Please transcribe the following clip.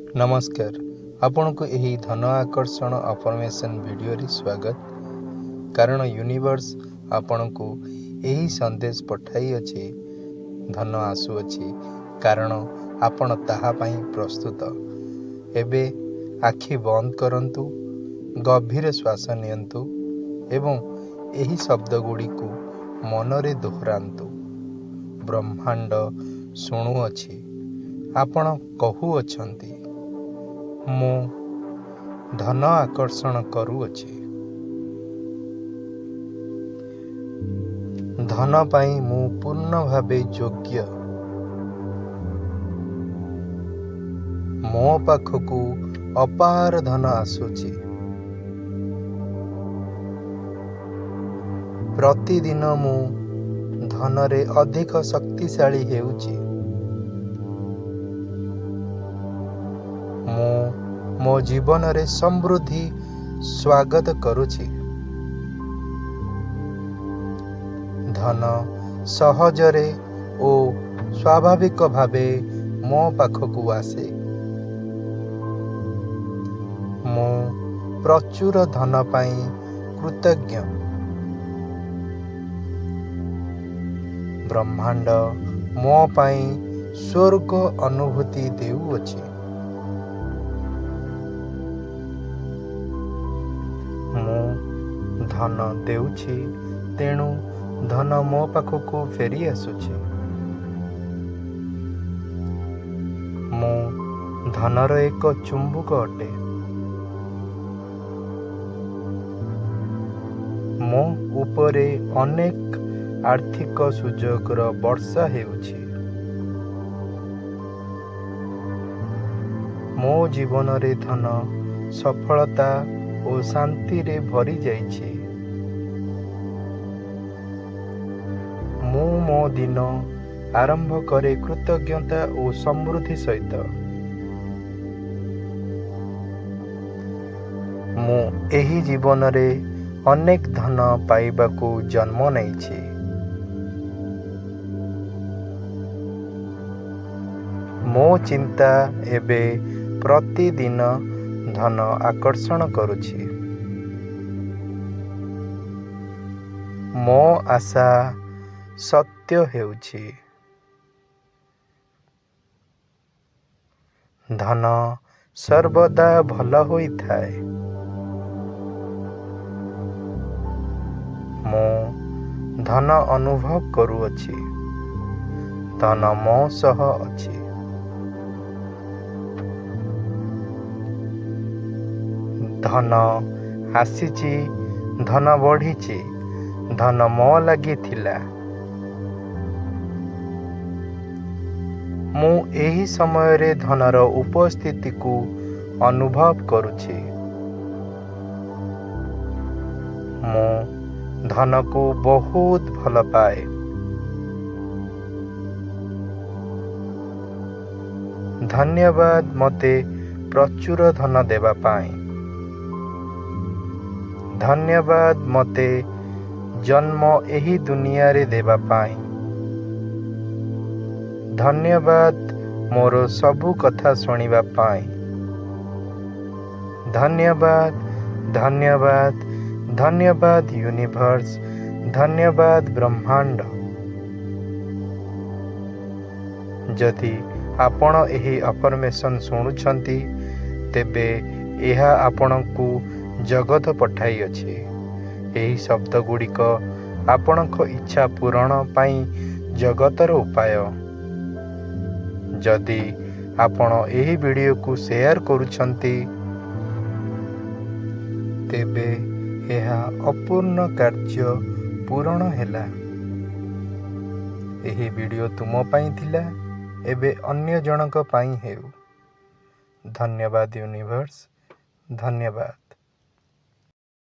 ନମସ୍କାର, ଆପଣଙ୍କୁ ଏହି ଧନ ଆକର୍ଷଣ ଆଫର୍ମେସନ୍ ଭିଡ଼ିଓରେ ସ୍ୱାଗତ। କାରଣ ୟୁନିଭର୍ସ ଆପଣଙ୍କୁ ଏହି ସନ୍ଦେଶ ପଠାଇଅଛି, ଧନ ଆସୁଅଛି, କାରଣ ଆପଣ ତାହା ପାଇଁ ପ୍ରସ୍ତୁତ। ଏବେ ଆଖି ବନ୍ଦ କରନ୍ତୁ, ଗଭୀର ଶ୍ୱାସ ନିଅନ୍ତୁ ଏବଂ ଏହି ଶବ୍ଦଗୁଡ଼ିକୁ ମନରେ ଦୋହରାନ୍ତୁ। ବ୍ରହ୍ମାଣ୍ଡ ଶୁଣୁଅଛି, ଆପଣ କହୁଅଛନ୍ତି, ମୁଁ ଧନ ଆକର୍ଷଣ କରୁଅଛି। ଧନ ପାଇଁ ମୁଁ ପୂର୍ଣ୍ଣ ଭାବେ ଯୋଗ୍ୟ। ମୋ ପାଖକୁ ଅପାର ଧନ ଆସୁଛି। ପ୍ରତିଦିନ ମୁଁ ଧନରେ ଅଧିକ ଶକ୍ତିଶାଳୀ ହେଉଛି। ମୁଁ ମୋ ଜୀବନରେ ସମୃଦ୍ଧି ସ୍ୱାଗତ କରୁଛି। ଧନ ସହଜରେ ଓ ସ୍ୱାଭାବିକ ଭାବେ ମୋ ପାଖକୁ ଆସେ। ମୁଁ ପ୍ରଚୁର ଧନ ପାଇଁ କୃତଜ୍ଞ। ବ୍ରହ୍ମାଣ୍ଡ ମୋ ପାଇଁ ସ୍ୱର୍ଗ ଅନୁଭୂତି ଦେଉଅଛି। ମୁଁ ଧନ ଦେଉଛି, ତେଣୁ ଧନ ମୋ ପାଖକୁ ଫେରି ଆସୁଛି। ମୁଁ ଧନର ଏକ ଚୁମ୍ବକ ଅଟେ। ମୋ ଉପରେ ଅନେକ ଆର୍ଥିକ ସୁଯୋଗର ବର୍ଷା ହେଉଛି। ମୋ ଜୀବନରେ ଧନ, ସଫଳତା ଓ ଶାନ୍ତିରେ ଭରିଯାଇଛି। ମୁଁ ମୋ ଦିନ ଆରମ୍ଭ କରେ କୃତଜ୍ଞତା ଓ ସମୃଦ୍ଧି ସହିତ। ମୁଁ ଏହି ଜୀବନରେ ଅନେକ ଧନ ପାଇବାକୁ ଜନ୍ମ ନେଇଛି। ମୋ ଚିନ୍ତା ଏବେ ପ୍ରତିଦିନ ଧନ ଆକର୍ଷଣ କରୁଛି। ମୋ ଆଶା ସତ୍ୟ ହେଉଛି। ଧନ ସର୍ବଦା ଭଲ ହୋଇଥାଏ। ମୁଁ ଧନ ଅନୁଭବ କରୁଅଛି। ଧନ ମୋ ସହ ଅଛି। ଧନ ଆସିଛି, ଧନ ବଢ଼ିଛି, ଧନ ମୋ ଲାଗି ଥିଲା। ମୁଁ ଏହି ସମୟରେ ଧନର ଉପସ୍ଥିତିକୁ ଅନୁଭବ କରୁଛି। ମୁଁ ଧନକୁ ବହୁତ ଭଲ ପାଏ। ଧନ୍ୟବାଦ ମୋତେ ପ୍ରଚୁର ଧନ ଦେବା ପାଇଁ। ଧନ୍ୟବାଦ ମୋତେ ଜନ୍ମ ଏହି ଦୁନିଆରେ ଦେବା ପାଇଁ। ଧନ୍ୟବାଦ ମୋର ସବୁ କଥା ଶୁଣିବା ପାଇଁ। ଧନ୍ୟବାଦ, ଧନ୍ୟବାଦ, ଧନ୍ୟବାଦ ୟୁନିଭର୍ସ, ଧନ୍ୟବାଦ ବ୍ରହ୍ମାଣ୍ଡ। ଯଦି ଆପଣ ଏହି ଆଫର୍ମେସନ୍ ଶୁଣୁଛନ୍ତି, ତେବେ ଏହା ଆପଣଙ୍କୁ ଜଗତ ପଠାଇଅଛି। ଏହି ଶବ୍ଦଗୁଡ଼ିକ ଆପଣଙ୍କ ଇଚ୍ଛା ପୂରଣ ପାଇଁ ଜଗତର ଉପାୟ। ଯଦି ଆପଣ ଏହି ଭିଡ଼ିଓକୁ ସେୟାର କରୁଛନ୍ତି, ତେବେ ଏହା ଅପୂର୍ଣ୍ଣ କାର୍ଯ୍ୟ ପୂରଣ ହେଲା। ଏହି ଭିଡ଼ିଓ ତୁମ ପାଇଁ ଥିଲା, ଏବେ ଅନ୍ୟ ଜଣଙ୍କ ପାଇଁ ହେଉ। ଧନ୍ୟବାଦ ୟୁନିଭର୍ସ, ଧନ୍ୟବାଦ।